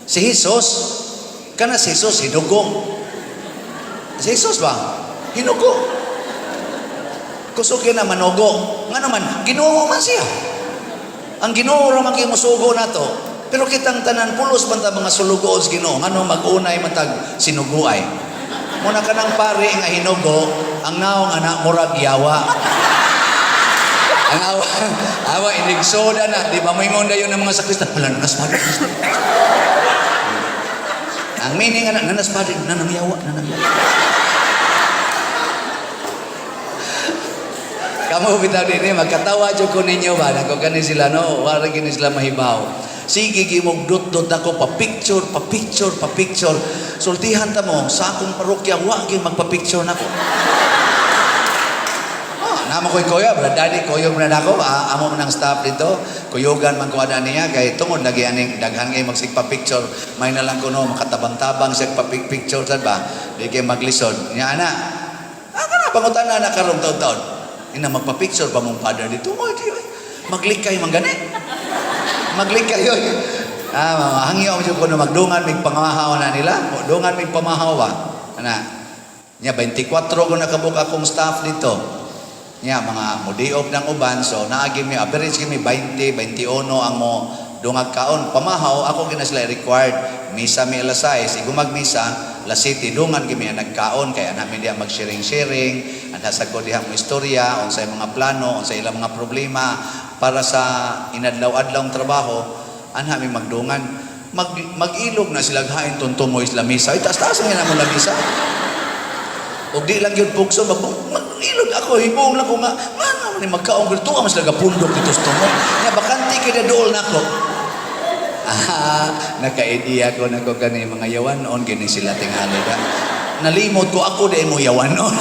Si Jesus, kana si Jesus hinugo. Si Jesus ba? Hinugo. Kusog na manugo. Nga naman, Ginoo man siya. Ang Ginoo ra man kay mosugo nato. Pero kitang tanan pulos man ta mga sulugoon sa Ginoo. Ngano mag-unay man tag sinuguay? Muna kanang pare nga hinugo, ang naong anak murag yawa. Ang awa, awa inigsoda na, di ba moingon dayon ng mga sakristan, "Wala na naspadre." Ang meaning ana, nanaspadre, nanangyawa, nanangyawa. Kamu bitaw dinhi magkatawa jud ko ninyo ba nako kani sila no, wala gini sila mahibaw. Sige gimog dot-dot ako pa picture, pa picture, pa picture. Sultihan ta mo sa akong parokya wa gyud magpa-picture nako. Ah, namo ko'y kuya, brad daddy, kuyog na nako, ah, amo man ang staff dito. Kuyugan man ko ana niya kay tungod lagi aning daghan kay magsigpa-picture, may na lang kuno makatabang-tabang siya pa-picture sad ba. Di kay maglisod. Nya ana. Ah, kana pangutana na karong taon-taon. Ina magpa-picture pa mong father dito. Oy, di, oy. Maglikay man gani. Maglikay oy. Ah, hangyo mo jud ko na magdungan mig pamahaw na nila. Dungan mig pamahaw ba. Ana. Nya 24 ko nakabuk akong staff dito. Nya mga mudiop ng uban, so naagi mi average kami 20, 21 ang mo dungag kaon. Pamahaw ako gina sila required misa mi alas 6, igumag misa alas 7 dungan kami ang nagkaon kay ana mi diha mag-sharing-sharing, anha sa ko diha mo istorya unsay mga plano, unsay ilang mga problema para sa inadlaw-adlaw trabaho, anha mi magdungan. Mag-ilog na sila hain tunto mo isla misa. Ay, taas-taas ang mo lamisa. Og di lang yun pugso, mag-ilog ako, hibong lang ko nga, nga naman ni magkaong, tuwa mas sila gapundok dito sa tungo. Nga, bakante kay dool nako. Ah, naka-idea ko nako kani mga yawanon, gini sila tingali da. Nalimot ko ako di mo yawanon.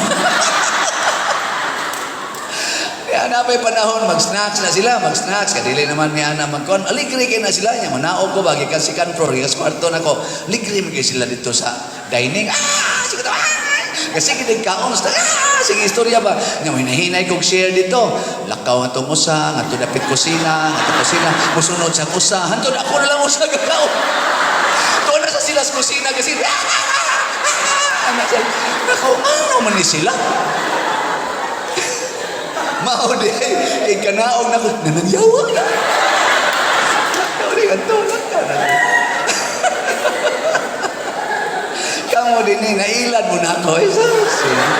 Kaya na may panahon, mag-snacks na sila, mag-snacks. Kadili naman mi ana magkuan. Aligre kay na sila niya. Manaog ko ba, gikan second floor, gikan sa kwarto nako. Aligre man kay sila dito sa dining. Ah, sige to, ah! Kasi gid kaon sa ah, sige istorya ba. Nya may nahinay kog share dito. Lakaw atong usa, ngadto dapit kusina, ngadto kusina, musunod sa usa. Hantod ako na lang usa gakaon. Tuon na sa sila sa kusina kasi ah, ah, ah, ah, sila. Nako, ano man ni sila? Mao di ay kanaog na ko nanangyawa na. Lakaw di kadto, lakaw na. Kamo din eh, nailad mo na ako. Eh, sus, eh.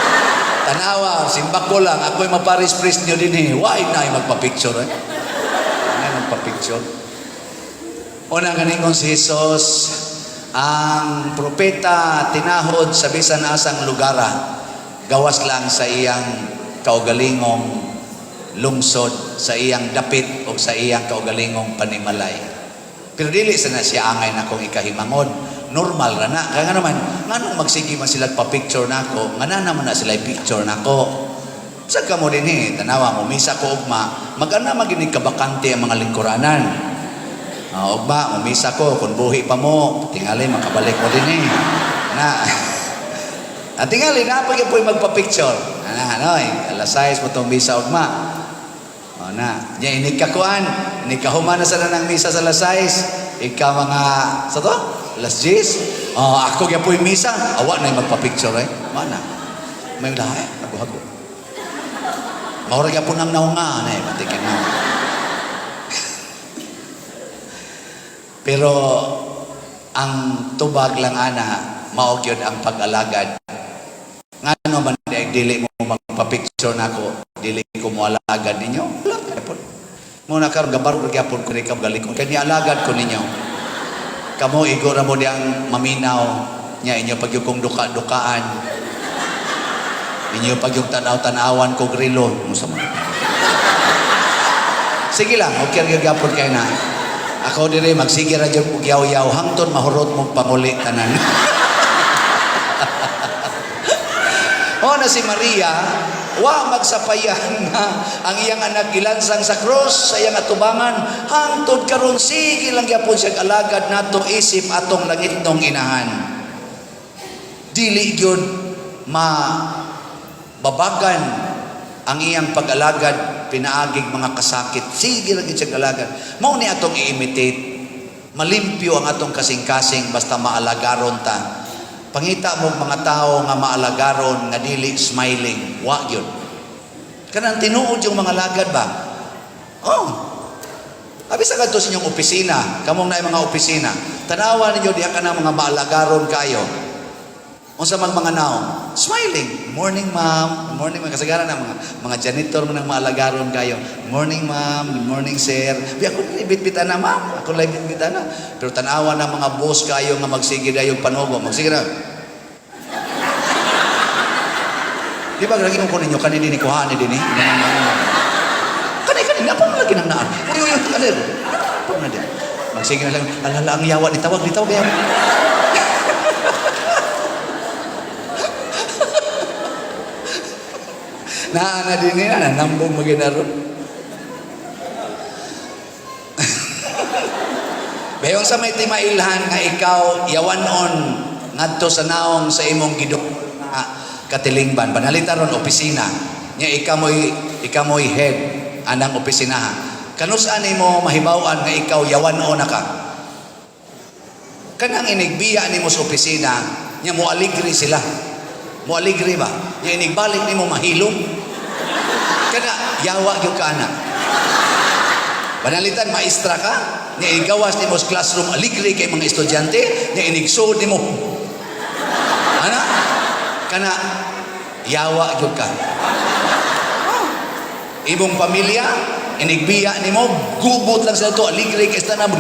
Tanawa, simbak ko lang, ako'y maparis priest nyo din eh. Why na ay magpa-picture eh? Why magpa-picture? Una ganing kong si Jesus, ang propeta tinahod sa bisan asang lugara, gawas lang sa iyang kaugalingong lungsod, sa iyang dapit o sa iyang kaugalingong panimalay. Pero dili sa na siya angay na kong ikahimangon. Normal ra na. Kaya nga naman, nganong magsige man sila pa-picture nako, nga na naman na sila picture nako. Sa kamo din eh, tanawa mo, misa ko ugma, magana maginig kabakante ang mga lingkuranan. Ugma, mumisa ko, kung buhi pa mo, tingali, makabalik mo din eh. Na, at tingali, napag po magpa-picture. Ana, ano, eh, alas 6 mo itong misa ugma. O na, nya inig kakuan, inig kahuman na sa ng misa sa alas 6, ika mga, sa to? Alas 10? Oh, ako gyud misa, awa na yung magpa-picture eh. Mana? May lahi, hago-hago. Maura gyapon ang naunga, na eh, batikin na. Pero ang tubag lang ana, mao gyud ang pag-alagad. Ngano man di dili mo magpa-picture nako, dili ko moalagad ninyo. Wala gyapon. Muna karon gabaro gyapon ko ni galikon. Kay nialagad ko ninyo. Kamo igo ra mo diyang maminaw nya inyo pag kong duka-dukaan. Inyo pag yung tanaw-tanawan ko grilo. Musa mo. Sige lang, okay ra gyapon kay na. Ako dire magsige ra jud og yaw-yaw hangtod mahurot mong panguli tanan. O na si Maria, wa magsapayan na ang iyang anak gilansang sa krus sa iyang atubangan hangtod karon sige lang gyapon siya alagad nato isip atong langitnong inahan. Dili gyud mababagan ang iyang pag-alagad pinaagig mga kasakit. Sige lang gyud siya alagad. Mao ni atong i-imitate. Malimpyo ang atong kasing-kasing basta maalagaron ta. Pangita mo mga tao nga maalagaron nga dili smiling, wa gyud. Kanang tinuod yung mga lagad ba? Oh. Abi sa kadto sa inyong opisina, kamong na mga opisina, tanawa ninyo diha ka na mga maalagaron kayo. Unsa man mga naong? Smiling. "Morning, ma'am." "Morning, mga kasagaran na mga janitor man ang maalagaron kayo. "Morning, ma'am." "Good morning, sir." Bi ako lang bitbitan na, ma'am. Ako lang bitbitan na. Pero tanawa na mga boss kayo nga magsige dayong panugo. Magsige na. Di ba lagi ko ninyo kani dinhi kuhaan ni dinhi? Kani kani na pa lagi nang naan. Uy uy uy, kani. Pa na din. Magsige na lang. Alala ang yawa ni tawag ni tawag yawa. Naa na din niya, nanambong maginaron. Bayon sa may timailhan nga ikaw yawanon ngadto sa naong sa imong gidok nga katilingban. Panalita ron opisina. Nya ikaw mo'y head anang opisinaha. Kanus-an nimo mahibaw-an nga ikaw yawanon na ka? Kanang inigbiya nimo sa opisina, nya moaligri sila. Moaligri ba? Nya inigbalik nimo mahilom. Kana yawa gyud ka ana. Panalitan maestra ka, nya inigawas nimo sa classroom aligri kay mga estudyante, nya inigsuod nimo. Ana? Kana yawa gyud ka. Oh. Imong pamilya inigbiya nimo, gubot lang sila to, aligri kay sa tanan,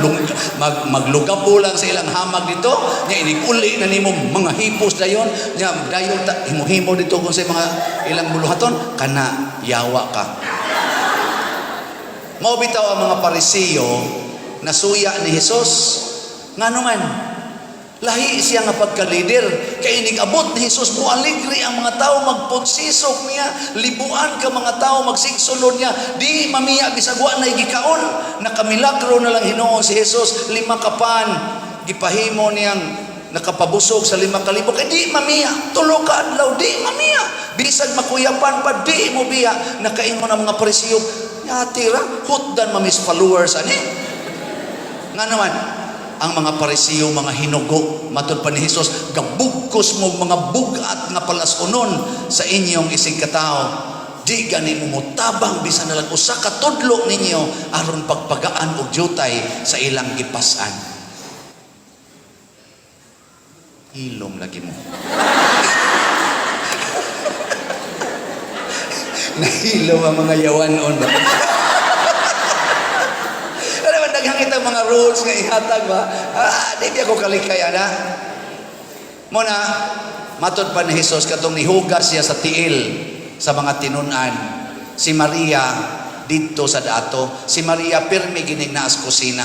maglugapo lang sa ilang hamag dito, nya iniguli na nimo mga hipos dayon, nya dayon ta, himo-himo dito kung sa mga ilang buluhaton, kana yawa ka. Mao bitaw ang mga Parisiyo nasuya ni Hesus. Ngano man? Lahi siya nga pagka-leader. Kay inig-abot ni Hesus, mualigri ang mga tao, magpunsisok niya, libuan ka mga tao, magsigsulon niya, di mamiya bisag wa na gikaon. Nakamilagro na lang hinuon si Hesus, 5 ka pan, gipahimo niyang nakapabusog sa 5,000. Kay di mamiya, 3 ka adlaw, di mamiya. Bisag makuyapan pa, di mo biya. Nakaingon ang mga Parisiyo, yatira, hutdan mamis followers, ani? Nga naman, ang mga Parisiyo, mga hinugo, matud pa ni Hesus, gabugkos mo mga bugat nga palasunon sa inyong isig katao. Di gani mo motabang bisan na lang usa ka tudlo ninyo aron pagpagaan og jutay sa ilang gipas-an. Hilom lagi mo. Nahilom ang mga yawanon ba? Pero man daghang itang mga rules nga ihatag ba? Di ba ako kalikay ana? Muna, matod pa ni Hesus katong nihugas siya sa tiil sa mga tinun-an. Si Maria didto sa dato. Si Maria pirmi gining naas kusina.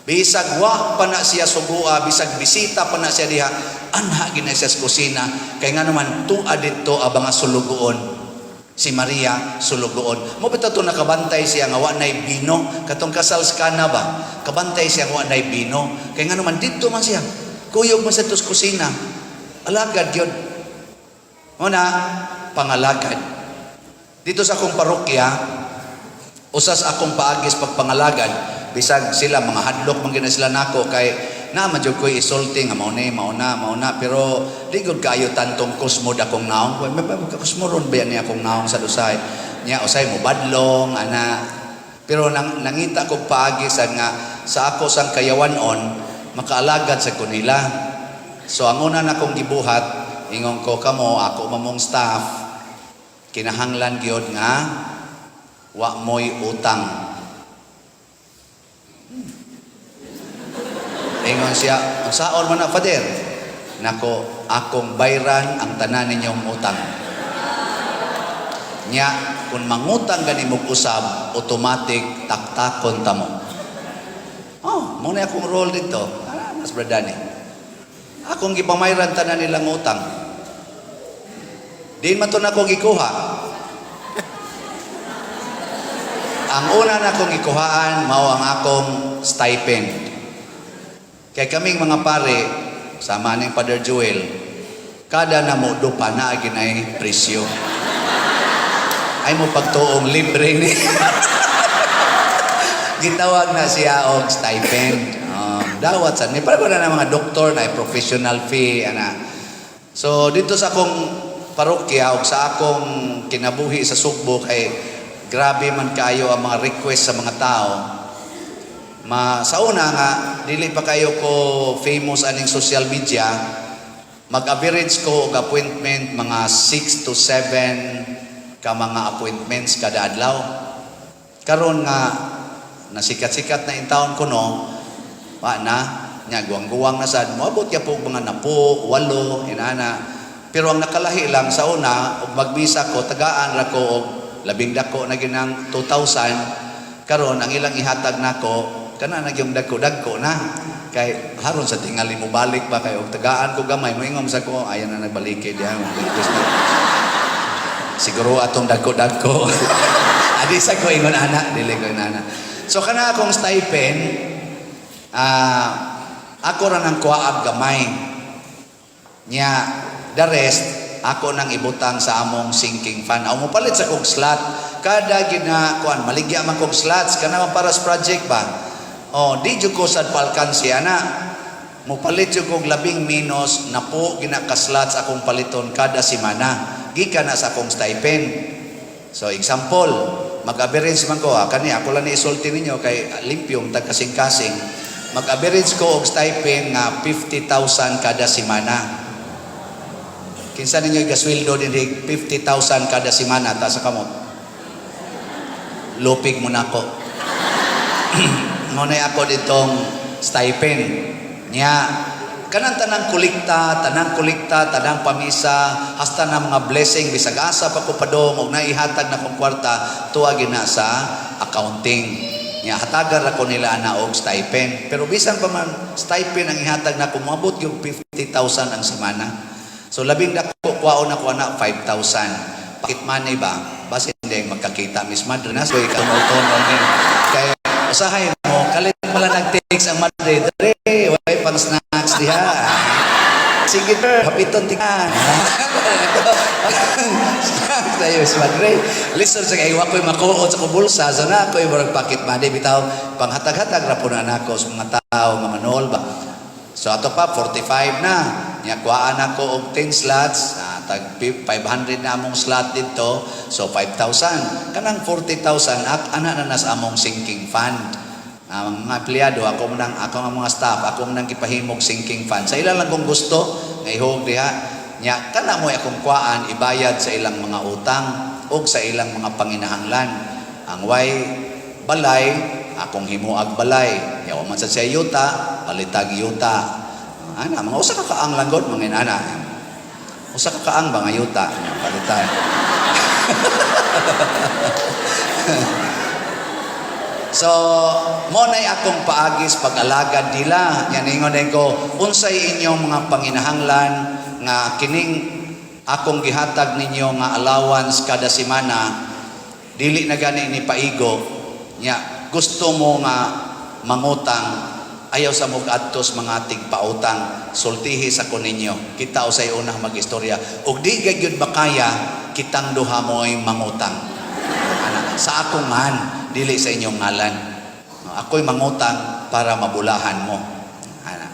Bisag wa pa na siya sugua, bisag bisita pa na siya diha, anha gina siya sa kusina. Kay nga naman tua didto ang mga sulugoon. Si Maria sulugoon. Mo bitaw to nakabantay siya nga wa nay bino, katong kasal sa Kana ba? Kabantay siya nga wa nay bino. Kay nga naman didto man siya. Kuyog man siya sa kusina. Alagad yun. Una, pangalagad. Dito sa akong parokya, usas akong paagis pagpangalagad, bisag sila mga hadlok man gina sila nako kay na man jud ko'y isulti nga mao ni, mao na, mao na, pero di gud kayo tantong kusmod akong naong. May kusmoron ba yan niya akong naong sa dusay? Nya usay mo badlong ana. Pero nangita kog paagi sa nga sa ako sang kayawanon makaalagad sa kunila. So ang una na kong gibuhat, ingon ko kamo ako mamong staff, kinahanglan gyud nga wa moy utang. Ingon siya, ang saon man na, Father? Nako, akong bayran ang tanan ninyong utang. Nya, kung mangutang gani mong usab, automatic taktakon ta mo. Oh, mo na akong role dito. Mas brada ni. Akong gipamayran tanan nilang utang. Di man to na akong gikuha. Ang una na akong gikuhaan, mao ang akong stipend. Kay kaming mga pare, sama ning Father Joel, kada na mo dupa na ginay presyo. Ay mo pagtuong libre ni. Gitawag na siya og stipend. Oh. Mudawat sad mi para na mga doktor na professional fee ana. So dito sa akong parokya ug sa akong kinabuhi sa Sugbo, kay grabe man kaayo ang mga request sa mga tao. Ma sa una nga dili pa kayo ko famous aning social media, mag-average ko og appointment mga 6 to 7 ka mga appointments kada adlaw. Karon nga nasikat-sikat na in town ko, no, wa na nya, guwang-guwang na sad, moabot ya po mga 10, 8 inana. Pero ang nakalahi lang, sa una og magmisa ko, tagaan ra ko og labing dako na ginang 2,000. Karon ang ilang ihatag nako kana na gyud, dagko-dagko na, kay haron sa tingali mo balik ba, kay og tagaan ko gamay, moingon sa ko, "Ayan na, nagbaliki diha, request na siguro atong dagko-dagko." Adi sa ko ingon ana, dili ko inana. So kana akong stipend, ako ra nang kuwaag gamay. Nya the rest ako nang ibutang sa among sinking fund. Aw mo palit sa kog slot kada gina kuan, maligya man kog slots kana man para sa project ba. Oh, di jud ko sad paalkansi ana. Mopalit jud kog labing minus 10 gina ka slots akong paliton kada semana. Gikan na sa akong stipend. So example, mag-average man ko, kani ako lang ni isulti ninyo kay limpyong tag kasing-kasing. Mag-average ko og stipend nga 50,000 kada semana. Kinsa ninyo gasweldo dinhi 50,000 kada semana? Ta sa kamot. Lupig mo nako. Mo na ako ditong stipend. Nya kanang tanang kolekta, tanang kolekta, tanang pamisa, hasta na mga blessing, bisag asa pa ko padong og naihatag na kong kwarta, tuwa gina sa accounting. Nya hatagan ra ko nila ana og stipend. Pero bisan pa man stipend ang ihatag na, moabot yung 50,000 ang semana. So labing dako kwaon ako ana 5,000. Pocket money ba? Basin hindi magkakita Miss Madre na so ikaw tunol ni. Kay usahay mo kalit mo lang nag-text ang madre, "Dre, way pang snacks diha." "Sige sir, hapiton tika." Snacks tayo, Miss Madre. Listen sa kay wa ko'y makuot sa bulsa, so na ako'y murag pocket money bitaw, panghatag-hatag ra po na nako sa mga tao, mga nool ba. So ato pa 45 na. Nya kuhaan ako og 10 slots, tag 500 na among slot dito, so 5,000. Kanang 40,000 at ana na nas among sinking fund. Ang mga empleyado, ako nang ako ang mga staff, ako nang gipahimog sinking fund. Sa ilang lang kung gusto, nga ihog diha. Nya kana mo akong kuhaan ibayad sa ilang mga utang ug sa ilang mga panginahanglan. Ang way balay, akong himuag balay. Yawa man sa siya yuta, palitag yuta. Ana, mga usa ka kaang lang god, mga inana. Usa ka kaang ba nga yuta, palitan. So, mo na'y akong paagis pag-alagad nila. Yan ingon din ko, unsay inyong mga panginahanglan nga kining akong gihatag ninyo nga allowance kada semana, dili na gani ni paigo. Nya, gusto mo nga mangutang, ayaw sa mo adtos mga tigpautang, sultihi sa ko ninyo. Kita usay unang mag-istorya. Ug di gyud makaya, kitang duha mo'y mangutang. Ana, sa akong ngan, dili sa inyong ngalan. Ako'y mangutang para mabulahan mo. Ana.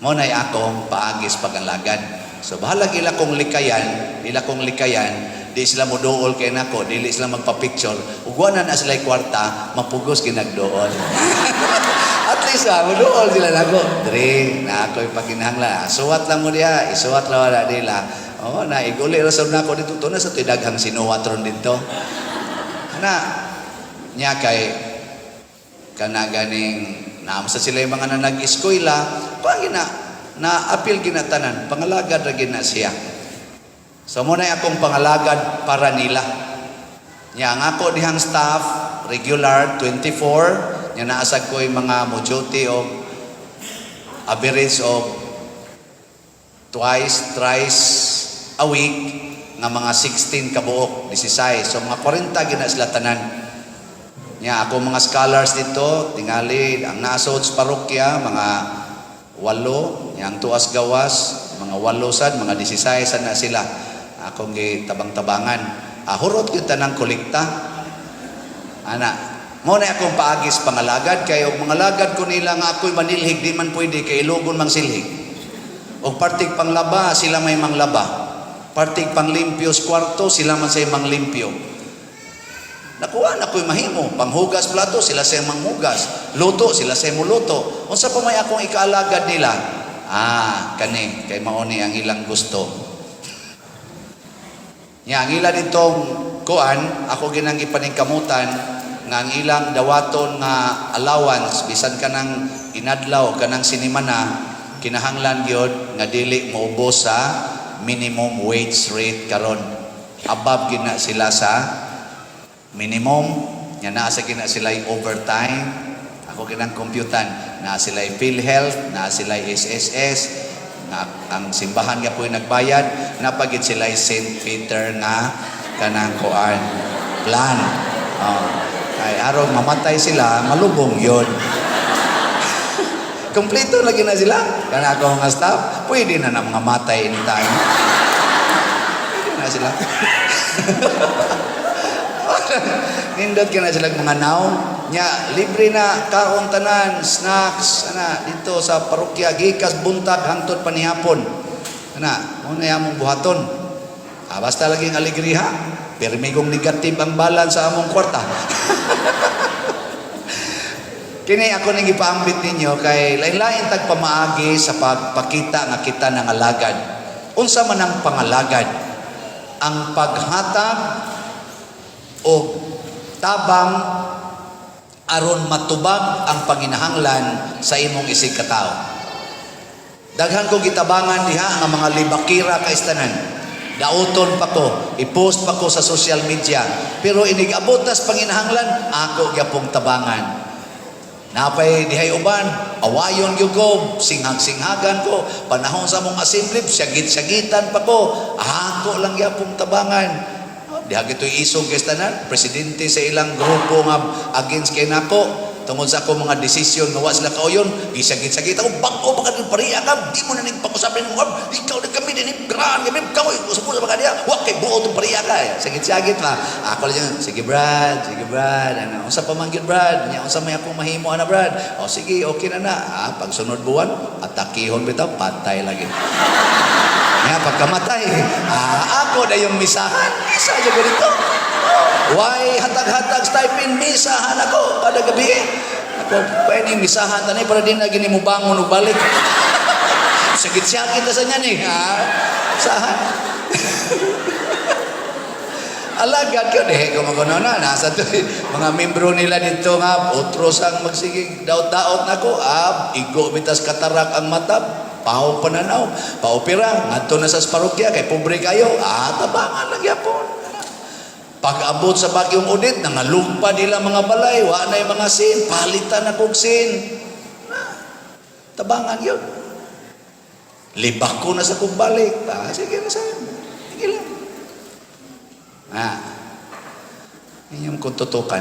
Mo na'y akong paagis pag-alagad. So bahala ila kong likayan, di sila mo duol kay nako, dili sila magpa-picture. Ug wa na na sila kwarta, mapugos ginagduol. At least mo duol sila nako. "Dre, na ako'y paginahanglan. Suwat lang mo diha, isuwat lang wala nila." Oh, na iguli ra sad nako dito to na sa tuy daghang sinuwat ron dito. Ana, nya kay kana ganing naamo sa sila yung mga na nag-eskwela, kuan gina na apil ginatanan, pangalagad ra gina siya. So mo na akong pangalagad para nila. Nya ang ako dihang staff regular 24, nya naasag ko yung mga mo duty og average of twice, thrice a week nga mga 16 kabuok, 16. So mga 40 gina sila tanan. Nya ako mga scholars dito, tingali ang nasod sa parokya mga 8, nya ang tuas gawas mga 8 sad, mga 16 sad na sila. Akong gitabang-tabangan. Hurot gyud tanang kolekta. Ana, Mao na akong paagi sa pangalagad kay og mangalagad ko nila nga ako'y manilhig, di man pwede kay ilogon mang silhig. Og partig panglaba, sila may manglaba. Partig panglimpyo sa kwarto, sila man say manglimpyo. Nakuha na ko'y mahimo. Panghugas plato, sila say manghugas. Luto, sila say muluto. Unsa pa may akong ikaalagad nila? Ah, kani, kay mao ni ang ilang gusto. Nya, ang ila ditong kuan, ako ginang gipaningkamutan nga ang ilang dawaton nga allowance bisan kanang inadlaw, kanang sinimana, kinahanglan gyud nga dili moubos sa minimum wage rate karon. Above gina sila sa minimum nya, naa sa gina sila overtime. Ako ginang komputan, naa sila PhilHealth, naa sila SSS nga ang simbahan nga po'y nagbayad, napagid sila St. Peter nga kanang kuan plan. Oh. Ay araw mamatay sila, malubong yun. Kompleto lagi na sila. Kana ako nga staff, pwede na na mga matay anytime. Pwede na sila. Nindot ka na sila mga naong. Nya, libre na kaon tanan, snacks, ana, dito sa parokya, gikas buntag hangtod panihapon. Ana, mo na among buhaton. Ah, basta laging alegriha. Pirmi kong negative ang balance sa among kwarta. Kini ako ning gipaambit ninyo kay lain-lain tag pamaagi sa pagpakita nga kita nangalagad. Unsa man ang pangalagad? Ang paghatag o tabang aron matubag ang panginahanglan sa imong isig katao. Daghan ko gitabangan diha nga mga libakira kaistanan. Dauton pa ko, i-post pa ko sa social media. Pero inig abot tas panginahanglan, ako gyapong tabangan. Napay dihay uban, awayon gyud ko, singhag-singhagan ko, panahon sa among assembly, syagit-syagitan pa ko, ako lang gyapong tabangan. Diha gito'y isog kay tanan, presidente sa ilang grupo nga against kay nako, tungod sa ako mga desisyon nga wa sila kauyon, gisagit-sagit ako, bag-o pa ka din pariya ka, di mo na ning pag-usapin mo, ikaw na kami din, graan kami, ikaw, usap sa mga diya, wa kay buo tong pariya ka. Sagit-sagit pa. Ako lang yan, "Sige Brad, sige Brad, ano, unsa pa man gyud Brad, nya unsa may akong mahimo ana Brad, o sige, okay na na." Ah, pag sunod buwan, atakihon bitaw, patay lagi. Nga pagkamatay, ah, ako na yung misahan, misa jud ko dito. Why hatag-hatag stipend, misahan ako kada gabi. Ako pwede misahan tanay para din na gini mo bangon og balik. Sagit-sagit na sa niya ni. Ha? Sahan. Alagad ko, di ko maguno na. Nasa to, mga membro nila dito nga, otros ang magsigig, daot-daot na ko, ah, igo bitas katarak ang mata, paho pananaw, paopera, ngadto na sa parokya, kay pobre kayo, ah, tabangan lagi yapon. Pag-abot sa bagyong Odette, nangalugpa nila mga balay, wa na yung mga sin, palitan na kog sin. Na, tabangan yun. Libak ko na sa kong balik. Ah, sige na sa sige lang. Ah, inyong kung tutukan.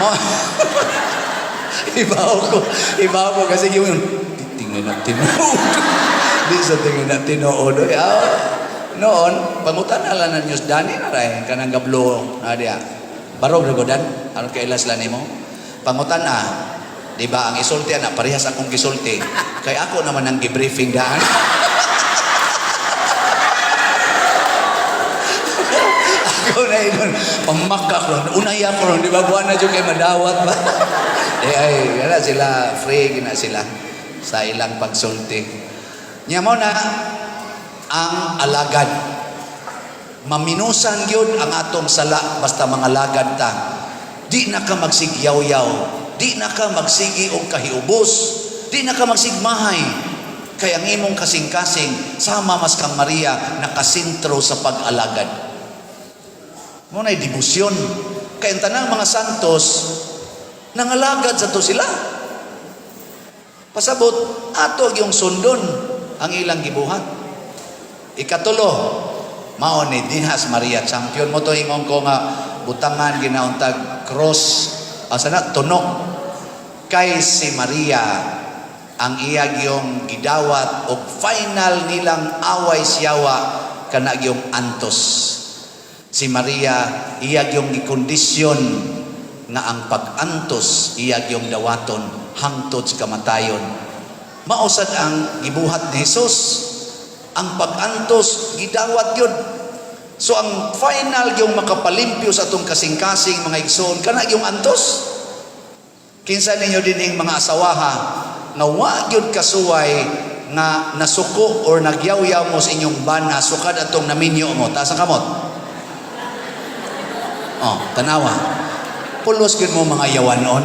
Mo, ibaw ko kasi yung tingnan na tinuod. Di sa tingnan na tinuod. Ah, noon, pangutan na lang na news, Dani na rin, kanang gablo, na diya. Barog na godan, aron kaila sila nimo. Pangutan na, di ba, ang isulti na, parehas akong gisulti. Kay ako naman ang gibriefing daan. Ako na yun, pamakak ron, unay ako ron, di ba, buwan na dyan kay madawat ba? Eh, ay, wala sila, free gina sila sa ilang pagsulti. Nya mo na, ang alagad. Maminusan gyud ang atong sala basta mga lagad ta. Di na ka magsigyaw-yaw, di na ka magsigi og kahiubos, di na ka magsigmahay. Kay ang imong kasing-kasing sama mas kang Maria nakasentro sa pag-alagad. Mo na'y debosyon. Kay ang tanang mga santos nangalagad sa to sila. Pasabot ato yung sundon ang ilang gibuhat. Ikatulo, mao ni Dinhas Maria champion mo to ingon ko nga butangan ginauntag cross asa na tunok kay si Maria ang iya gyung gidawat og final nilang away siyawa kana gyung antos. Si Maria iya gyung gikondisyon Nga ang pag-antos iya gyung dawaton hangtod sa kamatayon. Mao sad ang gibuhat ni Jesus. Ang pag-antos gidawat gyud. So ang final yung makapalimpyo sa atong kasing-kasing, mga igsoon, kana yung antos. Kinsa ninyo dinhing mga asawaha nga wa gyud kasuway nga nasuko or nagyaw-yaw mo sa inyong bana sukad atong naminyo mo? Taas ang kamot. Oh, tanawa. Pulos gyud mo mga yawanon.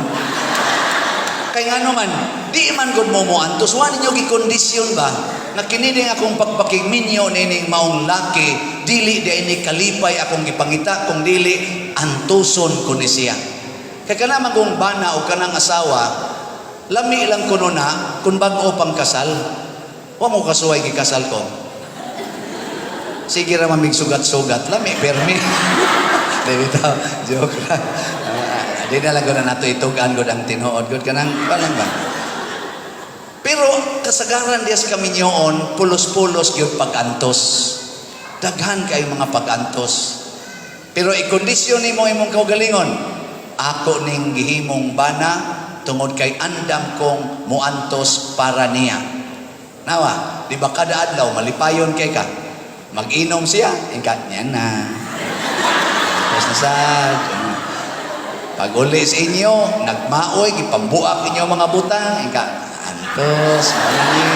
Kay ngano man, di man gud mo mo antos, wa ninyo gikondisyon ba na kini ning akong pagpakigminyo nining maong laki, dili di ini kalipay akong gipangita kung dili antuson ko ni siya. Kay kana man kung bana o kanang asawa, lami lang kuno na kung bag-o pang kasal. Wa mo kasuway gikasal ko. Sige ra mamig sugat-sugat, lami permi. Di bitaw, joke lang. Ah, di na lang ko na nato itug-an gud ang tinuod gud kanang palang ba. Pero kasagaran diya sa kaminyoon, pulos-pulos gyud pag-antos. Daghan kay mga pag-antos. Pero ikondisyon nimo imong kaugalingon, ako ning gihimong bana tungod kay andam kong muantos para niya. Nawa, di ba kada adlaw malipayon kay ka? Mag-inom siya, ingka niya na. Tapos na sad. Pag uli sa inyo, nagmaoy, gipambuak inyo mga butang, ingka, antos, mali.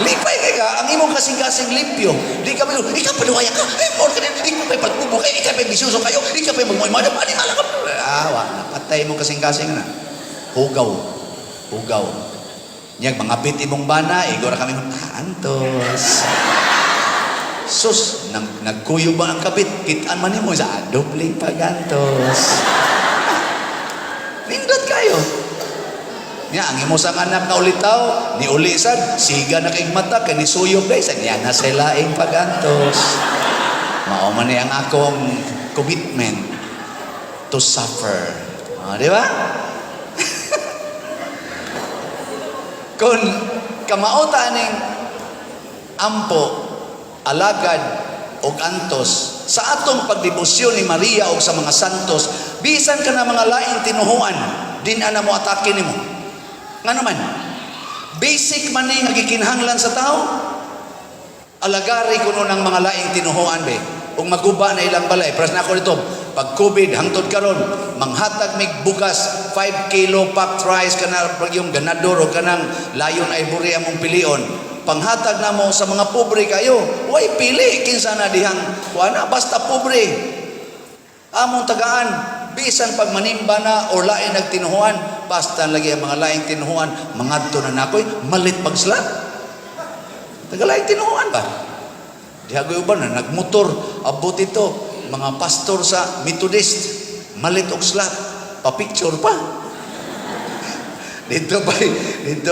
Lipay kay ka, ang imong kasing-kasing limpyo. Di ka mo, ikaw paduwaya ka, eh, more ka din, ikaw pa'y pagbubo kayo, ikaw pa'y bisuso kayo, ikaw pa'y magmoy, madam, ani mala ka. Ah, wa, napatay imong kasing-kasing na. Hugaw. Hugaw. Nyag, mga bit imong bana, igo ra kami, ah, antos. Sus, nang, nagkuyog ba ang kabit? Kitaan man nimo sa dobling pagantos. Nindot kayo. Nya, ang imo sang anak nga ulitaw, ni uli sad, siga na kay mata, kay ni suyog day, sa niya na sila laing pagantos. Mao man ni ang akong commitment to suffer. Ah, di ba? Kung kamauta ning ampo, alagad og antos sa atong pagdebosyon ni Maria og sa mga santos, bisan ka na mga laing tinuhuan, din ana mo atake nimo. Ngano man? Basic man ni nga gikinahanglan sa tao. Alagari kuno ng mga laing tinuhuan be. Ug maguba na ilang balay. Pras na ako dito, pag COVID hangtod karon, manghatag mig bugas 5 kilo packed rice kana pag yung ganador o kanang Lion Ivory among pilion. Panghatag namo sa mga pobre kayo. Way pili kinsa na dihang kuana, basta pobre. Among tagaan bisan pag manimba na o lain nagtinuhuan, basta lagi ang mga laing tinuhuan mangadto na nakoy malit pagsla. Taga laing tinuhuan ba? Dihagoy uban na nagmotor abot ito mga pastor sa Methodist malit og slot, pa-picture pa. Dito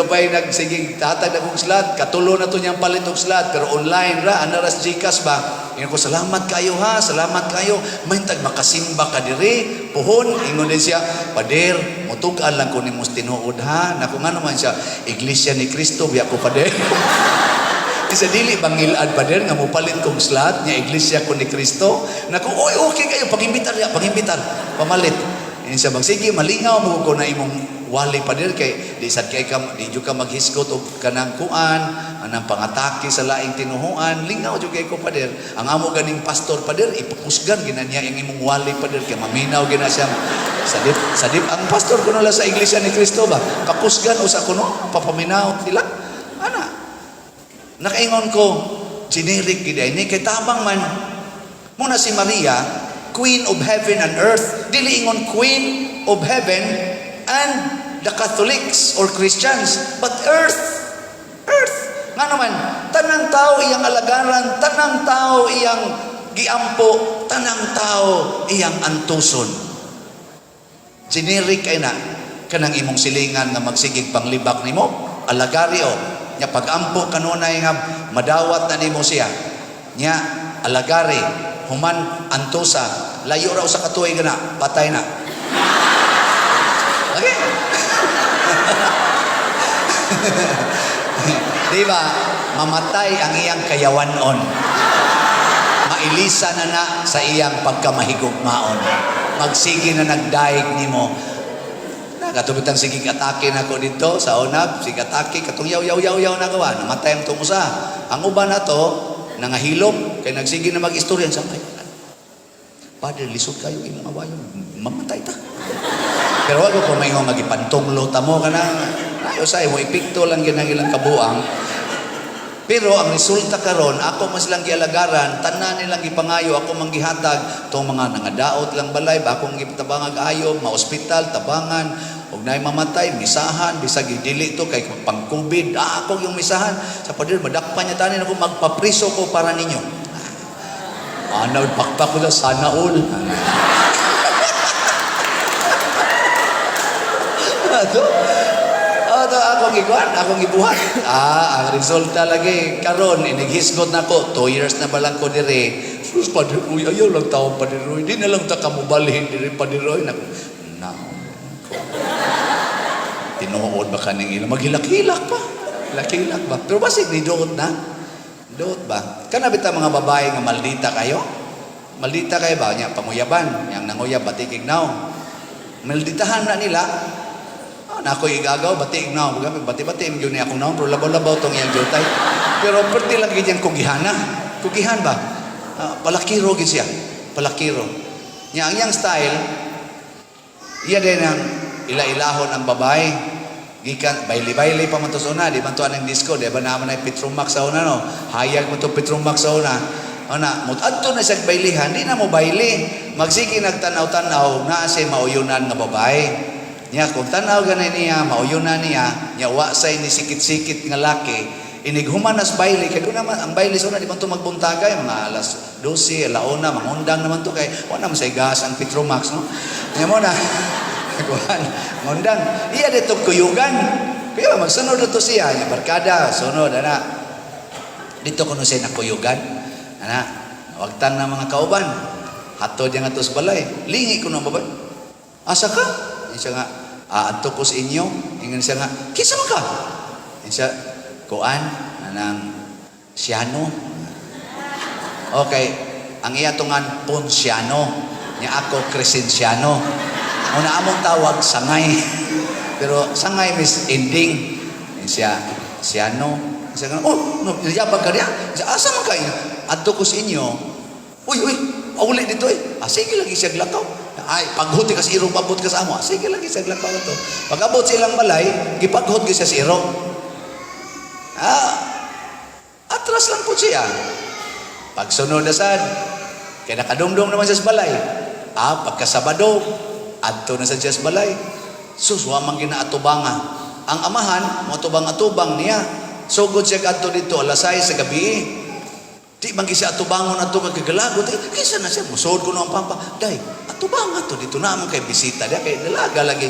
pa'y nagsiging tatag na kong slot, katulo na to niyang palit og slot, pero online ra, ana ras GCash ba? Ingon ko, "Salamat kayo ha, salamat kayo. Mahintag makasimba ka diri, puhon." Ingon din siya, "Pader, mutug-an lang ko nimo sa tinuod ha." Naku, nga naman siya, "Iglesia ni Cristo, biya ko, pader." Isa dili bangilad, pader, nga mopalit kong slot, niya Iglesia ko ni Cristo. Naku, oy, okay kayo, pag-imbitar ya, pag-imbitar, pamalit. Ingon siya, bang, "Sige, malingaw mo ko na imong wali, pader, kay di sad kay ka di jud ka maghisgot og kanang kuan anang pangatake sa laing tinuhuan. Lingaw jud kay ko, pader. Ang amo ganing pastor, pader, ipakusgan gina niya ang imong wali, pader, kay maminaw gina siya sadip sadip ang pastor kuno la sa Iglesia ni Cristo ba, pakusgan usa kuno papaminaw sila ana." Nakaingon ko, generic gid ni kay tabang man muna si Maria, Queen of Heaven and Earth. Dili ingon Queen of Heaven and the Catholics or Christians, but earth. Earth. Nga naman, tanang tao iyang alagaran, tanang tao iyang giampo, tanang tao iyang antuson. Generic ay na kanang imong silingan nga magsigig panglibak nimo, alagari o nya pagampo kanunay nga madawat na nimo siya. Nya alagari, human antusa, layo raw sa katuig na, patay na. Okay? Di ba? Mamatay ang iyang kayawanon. Mailisa na na sa iyang pagkamahigugmaon. Magsige na nagdaig nimo. Nakatubitang sige atake nako dito sa unab, sige atake katong yaw yaw yaw yaw nagawa, namatay ang tong usa. Ang uban na to nangahilom kay nagsige na mag-istorya sa ay. Padre, lisod kayo imong awayon, mamatay ta. Pero wag ko maingon nga gipantunglo ta mo kanang ayo sa mo epekto lang gyud ang ilang kabuang. Pero ang resulta karon, ako man silang gialagaran, tanan nilang gipangayo, ako man gihatag tong mga nangadaot lang balay, ba akong gitabangag ayo, ma-ospital, tabangan, ug naay mamatay, misahan, bisag dili to kay pang COVID, ako yung misahan. Sa pader madakpan niya tanin ako, magpapriso ko para ninyo. Ano, pakpak ko na, sana all. Ato, ato akong ikuan, akong ibuhat. Ang resulta lagi karon inighisgot nako, 2 years na ba lang ko dire. Sus, Padre Roy, ayaw lang tao, Padre Roy. Di na lang ta kamubalhin dire, Padre Roy. Nako, na. Tinuod ba kaning ilang maghilak-hilak pa? Hilak-hilak ba? Pero basig ni duot na. Duot ba? Kana bita mga babae nga maldita kayo? Maldita kayo ba? Nya panguyaban, yang nanguyab batikig naw. Malditahan na nila. Na ako igagaw, batik naw. Bati-bati, yun niya akong naw, pero labaw-labaw tong iyang jutay. Pero perti lang ganyan kugihana. Kugihan ba? Palakiro gid siya. Palakiro. Nya ang iyang style, iya din ang ila-ilahon ang babae. Gikan bayli-bayli pa man to sa una, di man to anang disco, di ba naman ay Petromax sa una no. Hayag mo to Petromax sa una. Ona, mut adto na siya baylihan, di na mo bayli. Magsige nagtanaw-tanaw naa siya mauyunan nga babae. Nya kung tanaw ganay niya, mauyunan niya, nya wa say ni sikit-sikit nga laki, inig humanas bayli kay doon naman ang bayli sa una di man to magbuntagay mga alas 12, alauna, mangundang naman to kay wa naman say gas ang Petromax no. Nya mo na kuan ngundang iya dito kuyugan. Kaya magsunod na to siya, nya barkada, sunod ana. Dito kuno siya nakuyugan. Ana, wagtan na mga kauban. Hatod niya nga to sa balay. Lingi kuno ang babae. Asa ka? Ingon siya nga, adto ko sa inyo. Ingon siya nga, kinsa man ka? Ingon siya, kuan, anang Siano. Okay, ang iya tungan Ponciano. Nya ako Crescenciano. Una among tawag sangay. Pero sangay mis ending. Ingon siya, Siano. Siya nga, oh, no, yabag ka niya. Siya, asa man ka? Adto ko sa inyo. Uy, uy, uli dito eh. Sige lagi siya glakaw. Ay, paghuti ka sa iro, pabot ka sa amo. Sige lagi siya glakaw to. Pag-abot sa ilang balay, gipaghot gyud siya sa iro. Atras lang po siya. Pagsunod na sad, kaya nakadumdum naman siya sa balay. Pagkasabado, adto na sa siya sa balay. Sus, wa man ginaatubanga. Ang amahan, moatubang-atubang niya. Sugod siya adto dito, alas 6 sa gabi. Di man siya atubangon ato kagagalagot. Eh, kaysa na siya, musuod ko na ang pampa. Day, atubang ato dito naman kay bisita diya, kay dalaga lagi.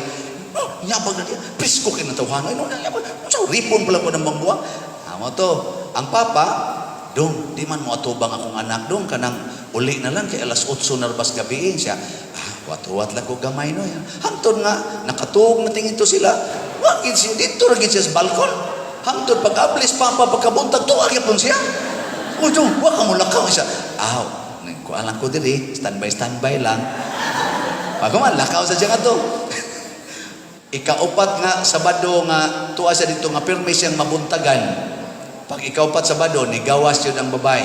Oh, nyabag na diya. Presko kay natawhan. Ay, no, nyabag. Unsa ripon pala ko ng bangbuang. Amo to. Ang papa, dong, di man mo atubang akong anak dong, kanang uli na lang kay alas 8 na bas gabi siya. Wat-wat lang ko gamay no. Hangtod nga, nakatuog na tingin to sila. Wa gid siya dito ra gid siya sa balkon. Hangtod pag-ablis papa pagkabuntag tuwa gyapon siya. Uy, dong, wa ka mo lakaw siya. Aw, nagkuan lang ko diri, standby standby lang. Pag man lakaw sa siya nga to. Ikaupat nga Sabado nga tuwa siya dito nga pirmi siyang mabuntagan. Pag ikaupat Sabado, nigawas yun ang babae.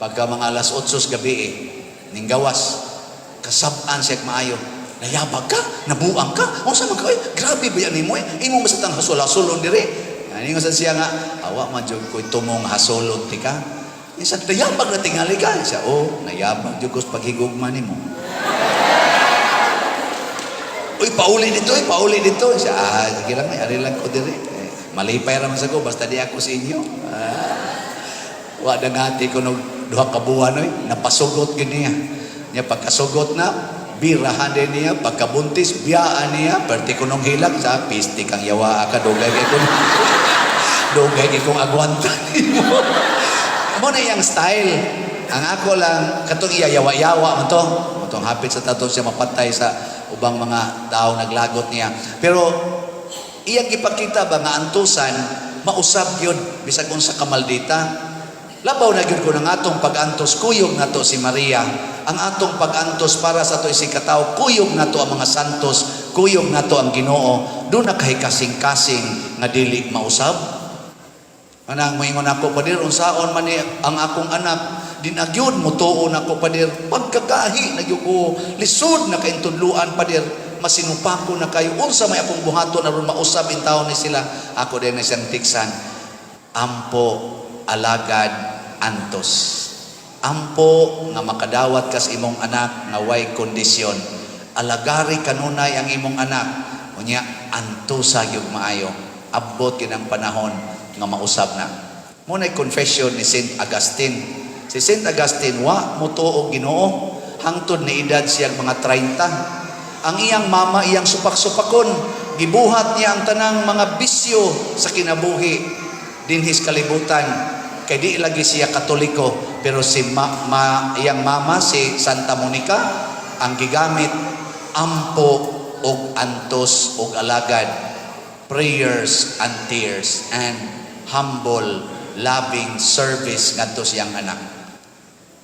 Pagka mga alas 8 sa gabi eh, ninggawas. Kasabaan siya maayo. Nayabag ka, nabuang ka. Unsa man ka, eh, grabe ba yan nimo eh. Imo masatang hasol-hasolon dire. Ani nga sa siya nga, awa man jud ko tumong hasolon ti ka. Isa nayabag na tingali ka. Siya, oh, nayabag jud ko sa paghigugma nimo. Uy, pauli dito, eh, pauli dito. Siya, sige lang, may ari lang ko dire. Eh, malipay ra man sa ko, basta di ako sa inyo. Wa dangati ko nog duha ka buwan oy, napasugot gid niya. Niya pagkasugot na, birahan din niya, pagkabuntis, biyaan niya, perti ko nung hilak sa pisti kang yawa ka, dugay kay kong dugay kay kong agwanta nimo. Mo na iyang style. Ang ako lang, katong iya yawa-yawa man to. Matong hapit sa tato siya mapatay sa ubang mga tao naglagot niya. Pero iyang gipakita ba nga antusan mausab yun bisag unsa ka maldita. Labaw na gyud ko ng atong pag-antos, kuyog nato si Maria. Ang atong pag-antos para sa ato isigkatawo, kuyog nato ang mga santos, kuyog nato ang Ginoo. Duna kay kasing-kasing nga dili mausab. Anang moingon ako, "Pader, unsaon man ni ang akong anak, di na gyud motuo nako, Pader, pagkagahi na gyud ko, lisod na kaayo tudluan, Pader, masinupako na kayo, unsa may akong buhaton aron mausab intawon ni sila?" Ako din na siyang tiksan, ampo, alagad, antos. Ampo nga makadawat kas imong anak nga way kondisyon. Alagari kanunay ang imong anak. Unya antosa gyud maayo. Abot gyud ang panahon nga mausab na. Mao nay confession ni Saint Augustine. Si Saint Augustine wa motuo og Ginoo hangtod ni edad siyang mga 30. Ang iyang mama iyang supak-supakon, gibuhat niya ang tanang mga bisyo sa kinabuhi dinhis kalibutan kay di lagi siya Katoliko, pero si iyang mama, si Santa Monica, ang gigamit ampo og antos og alagad, prayers and tears and humble loving service ngadto siyang anak.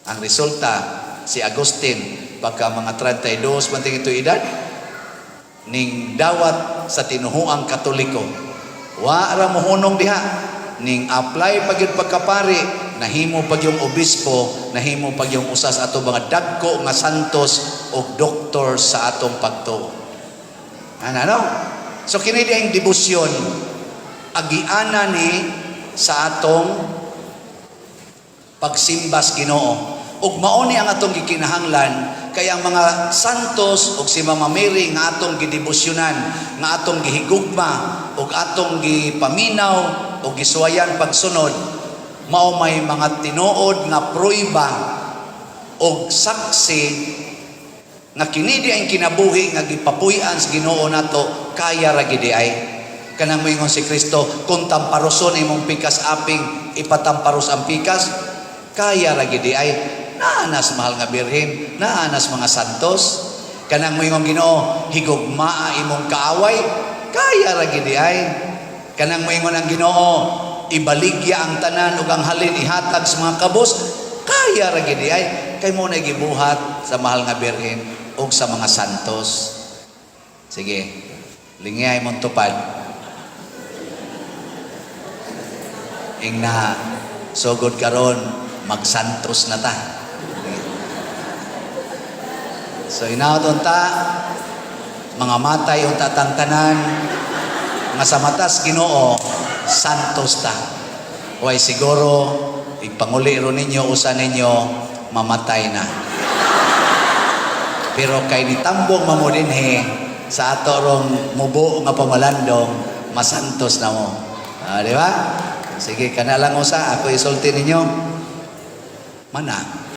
Ang resulta, si Agustin, pagka mga 32 man ito edad, ning dawat sa tinuhuang Katoliko, wa ra mohunong diha, ning apply pa gyud pagkapari, nahimo pag yung obispo, nahimo pag yung usas ato mga dagko nga santos og doktor sa atong pagtuo. Ano, ano? So kini di ang debosyon, agiana ni sa atong pagsimbas Ginoo. Ug mao ni ang atong gikinahanglan kay ang mga santos ug si Mama Mary nga atong gidebosyonan, nga atong gihigugma ug atong gipaminaw ug gisuwayan pagsunod, mao may mga tinuod nga prueba og saksi nga kini di ang kinabuhi nga gipapuy-an sa Ginoo nato, kaya ra gid ay. Kanang moingon si Kristo, kung tamparoson imong pikas aping, ipatamparos ang pikas, kaya ra gid ay. Naanas mahal nga Birhen, naanas mga santos. Kanang moingon Ginoo, higugmaa imong kaaway, kaya ra gid ay. Kanang moingon ang Ginoo, ibaligya ang tanan ug ang halin ihatag sa mga kabos, kaya ra gid ay. Kay mao na gibuhat sa mahal nga Birhen ug sa mga santos. Sige, lingay mong tupad. Ingna, sugod karon magsantos na ta. So inaot unta, mga matay unta tang tanan nga sa matas Ginoo santos ta. Way siguro ipanguli ro ninyo, usa ninyo mamatay na. Pero kay nitambong mamo dinhi sa ato rong mubo nga pamalandong, masantos na mo. Ah, di ba? Sige, kana lang usa ako isulti ninyo. Mana.